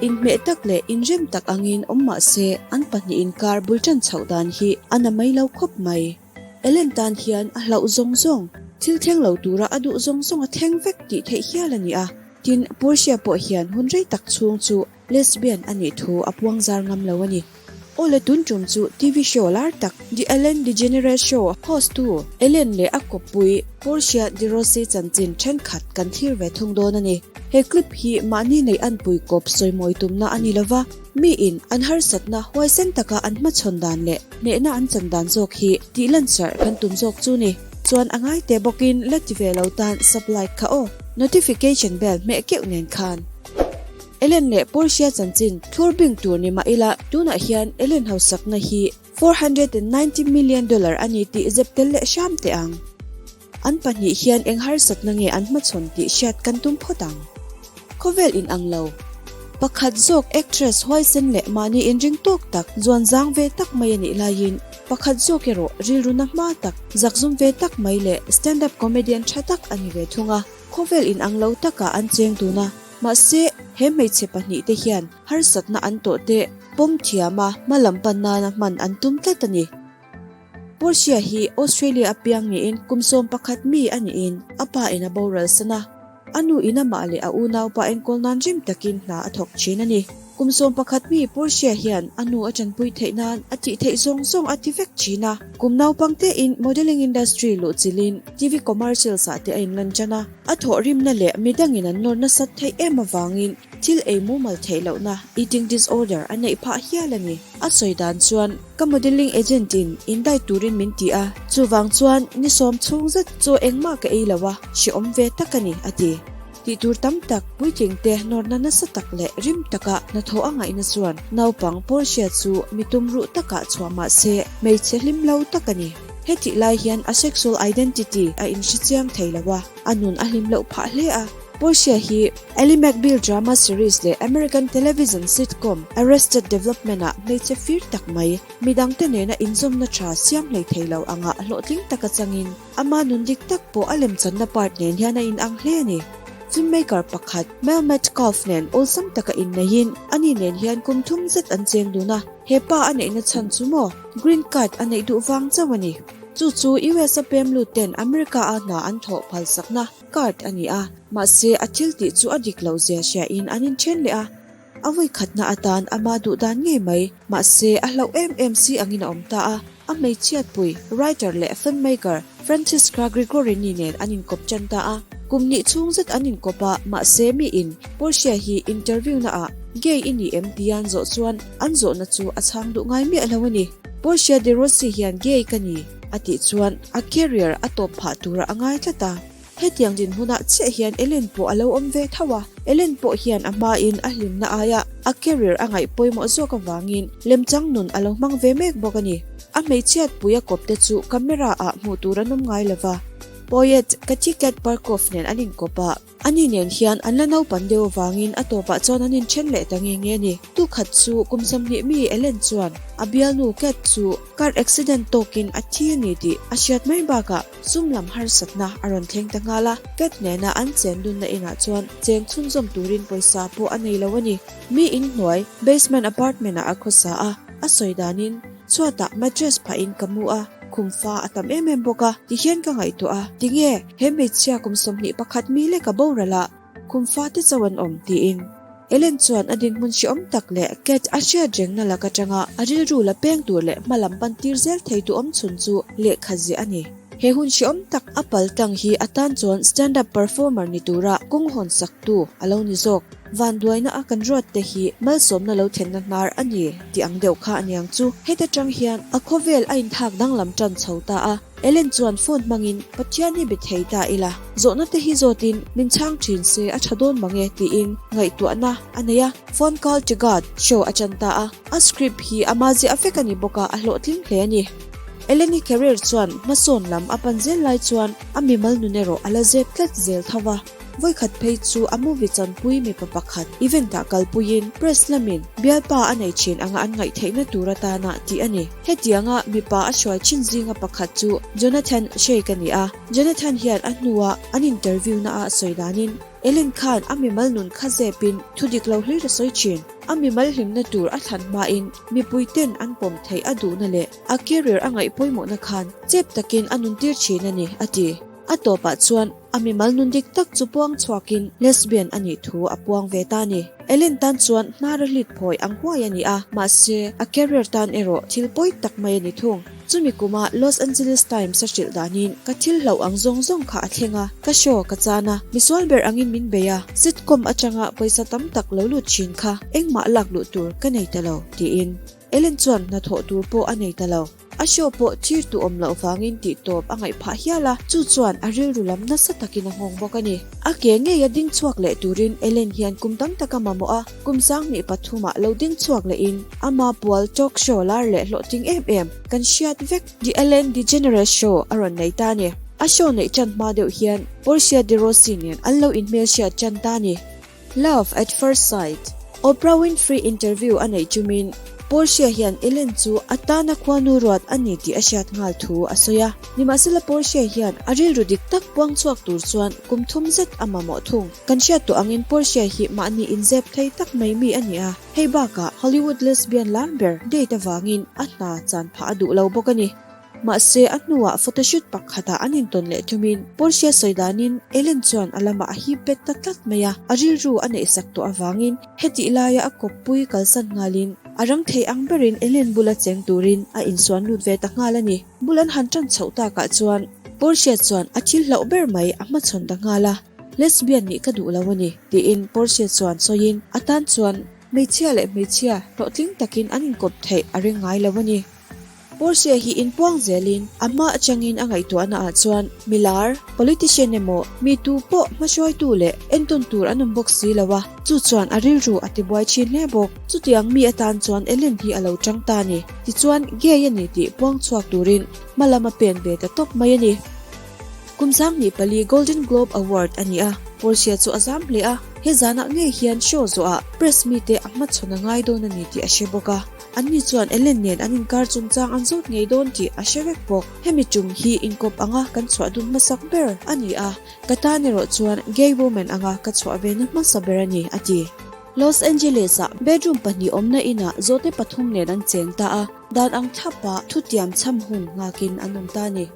Inhmeh tak leh inrem tak angin awm mah se an pahnihin kar bul tan chhoh dan hi a na mai lo khawp mai. Ellen tan hian a hlauh zawng zawng, thil thleng lo tura a duh zawng zawng a thleng vek tih theih hial a ni a. Tin, Portia pawh hian hun rei tak chhung chu Lesbian a nih thu a puang zar ngam lo a ni. Aw le tun tum chu TV show lar tak The Ellen DeGeneres Show host tu Ellen leh a kawppui Portia de Rossi chanchin thenkhat kan thlir ve thung dawn a ni. He clip hi mahni neih anpui kawp sawimawi tumna a ni lova, miin an harsatna huaisen taka an hmachhawn dan leh hnehna an chan dan zawk hi tih lansarh kan tum zawk chu ni. Chuan a ngai teh bawkin la ti ve lo tan sub like kha aw. Notification bell hmeh keuh nen khan. Ellen leh Portia chanchin thlur bing tur ni mah ila tunah hian Ellen hausakna hi $490 million a ni tih zep tel leh hram teh ang. An pahnih hian eng harsatna nge an hmachhawn tih hriat kan tum phawt ang. Khawvel in ang lo. Pakhat zawk actress huaisen leh mahni inring tawk tak zuan zang ve tak mai a nih laiin pakhat zawk erawh rilru na hma tak, zakzum ve tak mai leh stand-up comedian tha tak a ni ve thung a. Khawvel in ang lo takah an cheng dun a. Mahse, he hmeichhe pahnihte hian harsatna an tawhte pawm thiam a, hma lam pan nana hman an tum tlat a ni. Portia hi Australia a piang niin kum 11 mi a niin a pa in a boral san a. A nu in amah leh a unaupa enkawl nan rim takin hna a thawk thin a ni. Kum 11 mi Portia hian a nu a tanpui theih nan a tih theih zawng zawng a ti vek thin a. Kum naupang tein modelling industry luhchilhin TV commercials ah te a inlan tan a. A thawhrimna leh midangin an nawr nasat theih em avangin thil ei mumal theih lohna, eating disorder, a neih phah hial a ni. A sawi dan chuan, Ka modelling agent in indai turin min ti a, chuvang chuan ni sawm chhung zet chaw engmah ka ei lo a, hrehawm ve tak a ni, a ti. Tih tur tam tak, puitling te nawrna nasa tak leh rim taka hnathawh a ngaihna chuan naupang Portia chu mi tumruh takah chhuah mah se hmeichhe hlim lo tak a ni. Hetih lai hian a sexual identity a inhrechiang thei lo a, a nun a hlim loh phah hle a. Portia hi Ally McBeal drama series leh American television sitcom Arrested Development-ah hmeichhe fir tak mai, midangte nena inzawmna tha siam hlei thei lo anga hlawhtling taka changin ama nun dik tak pawh a lemchanna part nen hian a inang hle a ni. Filmmaker pakhat Mel Metcalf nen awlsam taka inneihin ani nen hian kum thum zet an cheng dun a. He pa a neihna chhan chu maw? Green card a neih duh vang chauh a ni. Chu chu US a pem lut ten America a hna an thawh phalsakna card a ni a, mahse a thil tih chu a dik loh zia hria in an inthen leh a. A vawi khatna atan ama duh dan ngei mai, mahse a hlauh em em si angin a awm ta a. A hmeichhiatpui, writer leh filmmaker Francesca Gregorini nen an inkawp tan ta a. Kum hnih chhung zet an inkawp a, mahse miin Portia hi interview na ah gay i ni em tia an zawh chuan an zawhna chu a chhang duh ngai miah lo a ni. Portia de Rossi hian gay ka ni a tih chuan a career a tawp phah tura a ngai tlat a. Hetiang dinhmunah chiah hian Ellen pawh a lo awm ve tho a, Ellen pawh hian a hmain a hlimna aia a career a ngaih pawimawh zawk avangin lemchang nun a lo hmang ve mek bawk a ni. A hmeichhiatpui a kawpte chu camera ah hmuh tur an awm ngai lova, poet Kathy Kat Barkoff nen an inkawp a. Ani nen hian an la naupan deuh avangin a tawpah chuan an inthen leh ta nge nge a ni. Tukhat chu kum 20 mi Ellen chuan a bialnu Kat chu car accident tawkin a thi a ni tih a hriat mai bakah sum lam harsatna a rawn thleng ta nghal a. Kat nena an chen dunna inah chuan cheng chhunzawm turin pawisa pawh a nei lo a ni. Mi inhnuai basement apartment ah a khawsa a, a sawi danin chhuatah mattress phahin ka mu a, khum fa a tam em em bawk a tihian ka ngaihtuah a, tinge He hmeichhia kum 21 mi lek a boral a, kum fate chauh an awm tiin. Ellen chuan a dinhmun hrehawm tak leh Cat a hriat rengna lak atanga a rilru la peng tur leh hma lam pan tir zel thei duhawm chhun chu lehkha ziah a ni. He hun hrehawm tak a pal tlang hi a tan chuan stand-up performer ni tura kawng hawn saktu a lo ni zawk. Vanduaina a kan ruat te hi malsawmna lo thlenna hnar a ni tih ang deuh kha aniang chu. Heta tang hian a khawvel a inthak danglam tan chho ta a. Ellen chuan phone hmangin Pathian hi be thei ta ila, zawhna te hi zawtin min chhang thin se a tha dawn mang e tiin ngaihtuahna a nei a. Phone Call to God show a chan ta a, a script hi ama ziah vek a ni bawk a, a hlawhtling hle a ni. Ellen-i career chuan hmasawn lam a pan zel lai chuan a mimal nun erawh a la zep tlat zel tho va. Vawikhat phei chu a movie chanpui mipa pakhat event ah kalpuiin press lamin bialpa a nei thin anga an ngaih theihna tur atana tih a ni. Hetianga mipa a hruai thin zinga pakhat chu Jonathan Sheikh a ni a, Jonathan hian a hnua an interview na ah sawi danin. Ellen khan a mimal nun kha zepin thu dik lo hlir a sawi thin. A mimal hlimna tur a thlan hmain mipui ten an pawm theih a duhna leh a career a ngaih pawimawhna khan chep takin a nuntir thin a ni, a ti. A tawpah chuan a mimal nun dik tak chu puang chhuakin lesbian a nih thu a puang ve ta a ni. Ellen tan chuan hnar a hlit phawi ang huai a ni a, mahse a career tan erawh thil pawi tak mai a ni thung. Chumi kuma Los Angeles Times a hrilh danin ka thil hlauh ang zawng zawng kha a thleng a, ka show ka chan a, misual ber angin min bei a, sitcom atanga pawisa tam tak lo lut thin kha engmah lak luh tur ka nei ta lo, tiin Ellen chuan hnathawh tur pawh a nei ta lo. A show pawh thir tu awm loh vangin tih tawp a ngaih phah hial a, chu chuan a rilru lam nasa takin a nghawng bawk a ni. A ke ngeia ding chhuak leh turin Ellen hian kum tam tak a mamawh a, kum sanghnih pathumah lo ding chhuak lehin ama pual talk show lar leh hlawhtling em em kan hriat vek The Ellen DeGeneres Show a rawn nei ta a ni. A show neih ṭan hma deuh hian Portia de Rossi nen an lo inhmelhriat ṭan ta a ni. Love at first sight, Oprah Winfrey interview a neih chumin Portia hian Ellen chu a tana khuanu ruat a ni tih a hriat nghal thu a sawi a. Nimahsela Portia hian a rilru dik tak puang chhuak tur chuan kum thum zet a mamawh thung. Kan hriat tawh angin Portia hi mahni inzep thei tak mai mi a ni a, hei bakah Hollywood lesbian lar ber date avangin a hna chan phah a duh lo bawk a ni. Mahse, a hnuah photoshoot pakhatah an intawn leh thumin Portia sawi danin Ellen chuan a lamah a hip bet ta tlat mai a, a rilru a neihsak tawh avangin hetih laia a kawppui kalsan nghalin a rang thei ang berin Ellen bula cheng turin a insuan lut ve ta nghal a ni. Bul an han tan chhoh takah chuan Portia chuan a thil hlauh ber mai a hmachhawn ta nghal a, Lesbian nih ka duh lo a ni, tiin Portia chuan sawiin a tan chuan hmeichhia leh hmeichhia hlawhtling takin an inkawp theih a ring ngai lo a ni. Portia hi inpuang zelin a hma atangin a ngaihtuahna ah chuan milar, politician emaw, mi tu pawh hmahruaitu leh entawn tur an awm bawk si lo a, chu chuan a rilru a tibuai thin hle bawk. Chutiang mi atan chuan Ellen hi a lo tang ta a ni. Tichuan gay a ni tih puang chhuak turin hma lam a pen ve ta tawp mai a ni. Kum 24 Golden Globe Award a ni a, Portia chu a zam hle a, he zanah ngei hian show zawhah press mite a hmachhawn a ngai dawn a ni tih a hre bawk a. Anni chuan Ellen nen an inkar chungchang an zawt ngei dawn tih a hre vek bawk. Hemi tum hi inkawp anga kan chhuah dun hmasak ber a ni a, ka tan erawh chuan gay woman anga ka chhuah ve na hmasa ber a ni, a ti. Los Angeles-ah bedroom pahnih awmna inah zawhte pathum nen an cheng ta a, dan ang thlapa thutiam cham hun nghakin an awm ta a ni.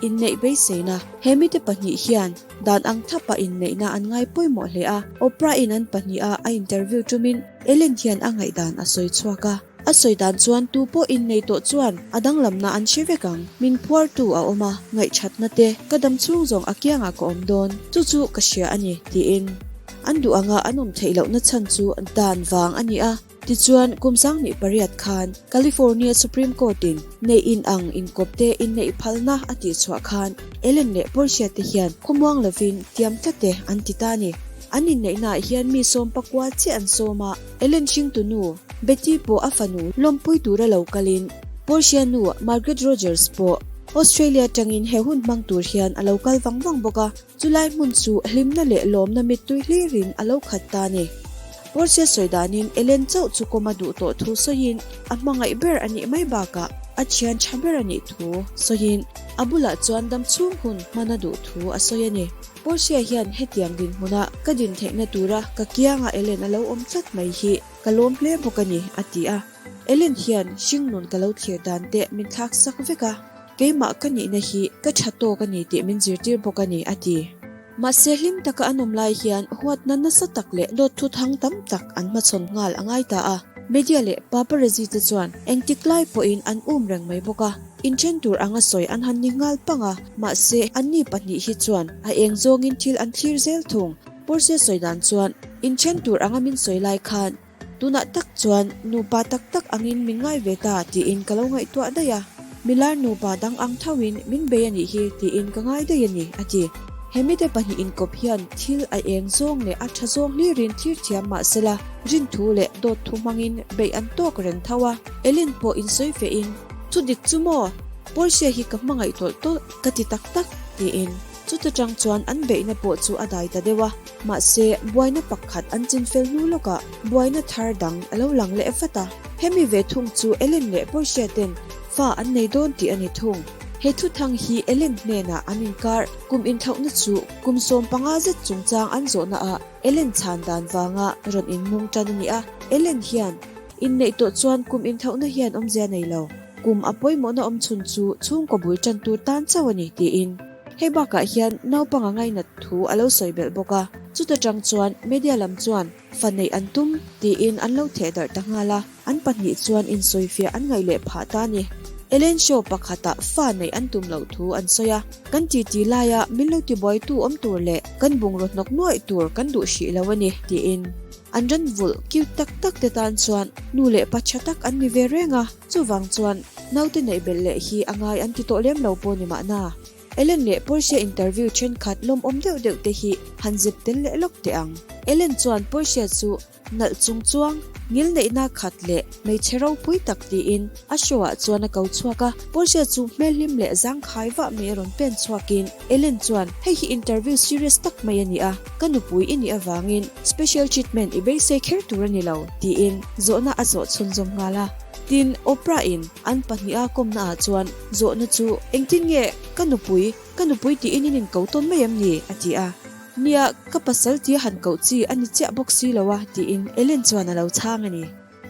Inneih beiseina, He mite pahnih hian dan ang thlapa inneihna an ngai pawimawh hle a, Oprah-in an pahniha a interview tumin Ellen hian a ngaihdan a sawi chhuak a, a sawi dan chuan tu pawh innei tawh chuan a danglamna an hre vek ang, min phuartu a awm a, ngaihṭhatna te, ka dam chhung zawng a kiangah ka awm dawn, chu chu ka hria a ni, tiin. An duh anga an awm theih lohna chhan chu dan vang a ni a, tichuan kum 18 khan California Supreme Court-in neih in ang inkawpte inneih phalna a tihchhuah khan Ellen leh Portia te hian khawmuang lovin tiam tlate an ti ta a ni. An inneihnaah hian mi sawm pakua chiah an sawm a, Ellen hringtu nu Betty pawh a fanu lawmpui tura lo kalin Portia nu Margaret Rogers pawh Australia atangin he hun hmang tur hian a lo kal vang vang bawk a, chulai hmun chu hlimna leh lawmna mittui hlirin a lo khat ta a ni. Portia sawi danin Ellen chauh chu kawm a duh tawh thu sawiin a hmangaih ber a nih mai bakah a thian tha ber a nih thu sawiin a bulah chuan dam chhung hun hman a duh thu a sawi a ni. Portia hian hetiang dinhmuna ka din theihna tura ka kianga Ellen a lo awm tlat mai hi ka lawm hle bawk a ni, a ti a. Ellen hian hringnun ka lo thlir dan te min thlak sak vek a, keimah ka nihna hi ka tha tawk a ni tih min zirtir bawk a ni, a ti. Mahse hlim taka an awm lai hian huatna nasa tak leh dawt thu thang tam tak an hmachhawn nghal a ngai ta a. Media leh paparazzi te chuan engtik lai pawhin an um reng mai bawk a. Inthen tur anga sawi an han ni nghal pang a, mahse anni pahnih hi chuan a eng zawngin thil an thlir zel thung. Portia sawi dan chuan, Inthen tur anga min sawi lai khan tunah tak chuan nupa tak tak angin min ngai ve ta tiin ka lo ngaihtuah daih a, milar nupa dang ang thoin min bei a nih hi tiin ka ngai daih a ni, a ti. He mite pahnih inkawp hian thil a eng zawng leh a tha zawng hlirin thlir thiam mah sela, rinthu leh dawt thu hmangin beih an tawk reng tho a, Ellen pawh insawi fehin, Thu dik chu maw? Portia hi ka hmangaih tawlh tawlh ka ti tak tak, tiin chuta tang chuan an beihna pawh chu a dai ta deuh a. Mahse, buaina pakhat an chin fel hnu lawkah buaina thar dang a lo lang leh vat a. Hemi ve thung chu Ellen leh Portia ten fa an nei dawn tih a ni thung. He thuthang hi Ellen hnenah an inkar kum inthlauhna chu kum 15 zet chungchang an zawhnaah Ellen chhan dan vanga rawn inmung tan a ni a. Ellen hian inneih tawh chuan kum inthlauhna hian awmzia nei lo, kum a pawimawhna awmchhun chu chhungkaw bul tan tur tan chauh a ni tiin hei bakah hian naupanga ngainat thu a lo sawi belh bawk a. Chuta tang chuan media lam chuan fa neih an tum tiin an lo theh darh ta nghal a. An pahnih chuan insawifiah an ngaih leh phah ta a ni. Ellen Show pakhatah fa neih an tum loh thu an sawi a, Kan titi laia min lo tibuaitu awm tur leh kan bungraw hnawk nuaih tur kan duh hrih lo a ni, tiin. An ran vulh cute tak tak te tan chuan nu leh pa tha tak an ni ve reng a, chuvang chuan naute neih belh leh hi a ngai an ti tawh lem lo pawh ni mahna. Ellen leh Portia interview thenkhat lawmawm deuh deuh te hi han zep tel leh lawk teh ang. Ellen chuan Portia chu Nalh chung chuang ngilneihna khat leh hmeichhe ropui tak tiin a show ah chuan a ko chhuak a, Portia chu hmelhlim leh zangkhai vah mai a rawn pen chhuakin Ellen chuan hei hi interview serious tak mai a ni a, ka nupui i nih avangin special treatment i beisei kher tur a ni lo tiin zawhna a zawh chhunzawm nghal a. Tin, Oprah in an pahniha kawmna ah chuan zawhna chu engtin nge ka nupui, ka nupui tiin in inko tawn mai em ni? a ti a. Nia, ka pasal tia han koh chi a ni chiah bawk si lo a, tiin Ellen chuan a lo chhang a ni.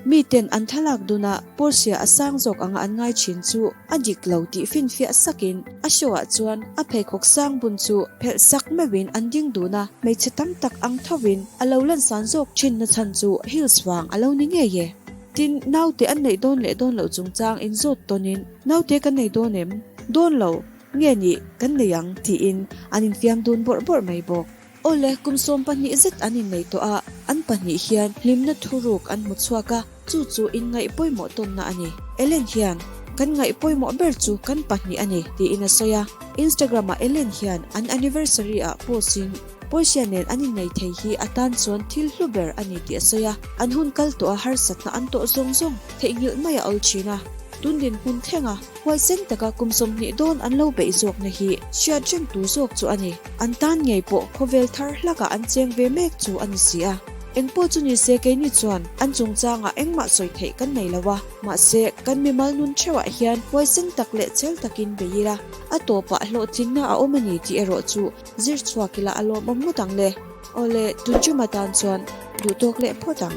Miten an thlalak duna Portia a sang zawk anga an ngai thin chu a dik lo tih finfiah sakin a show ah chuan a pheikhawk sang bun chu phelh sak meuhin an ding dun a, hmeichhe tam tak ang thovin a lo lansan zawk thin na chhan chu heels vang a lo ni ngei e. Tin, naute an neih dawn leh dawn loh chungchang inzawt tawnin, Naute kan nei dawn em? Dawn lo. Nge nih, kan nei ang, tiin an infiam dun bawrh bawrh mai bawk. Awle, kum 12 zet an innei tawh a, an pahnih hian hlimna thuruk an hmu chhuak a, chu chu inngaih pawimawh tawnna a ni. Ellen hian, Kan ngaih pawimawh ber chu kan pahnih a ni, tiin a sawi a. Instagram-ah Ellen hian an anniversary-ah post-in Portia nen an innei thei hi a tan chuan thil hlu ber a ni tih a sawi a, an hun kal tawh a harsatna an tawh zawng zawng theihnghilh mai a awl thin a, tun dinhmun thlenga Huaisen taka kum 20 dawn an lo beih zawkna hi hriat reng tur zawk chu a ni. An tan ngei pawh khawvel thar hlakah an cheng ve mek chu a ni si a. Engpawh chu ni se keini chuan an chungchangah engmah sawi theih kan nei lo a, mahse kan mimal nun theuhah hian huaisen tak leh chel takin bei ila, a tawpah hlawhtlinna a awm a ni tih erawh chu zir chhuak ila a lawmawm ngawt ang le. Awle, tun ṭum atan chuan duhtawk leh phawt ang.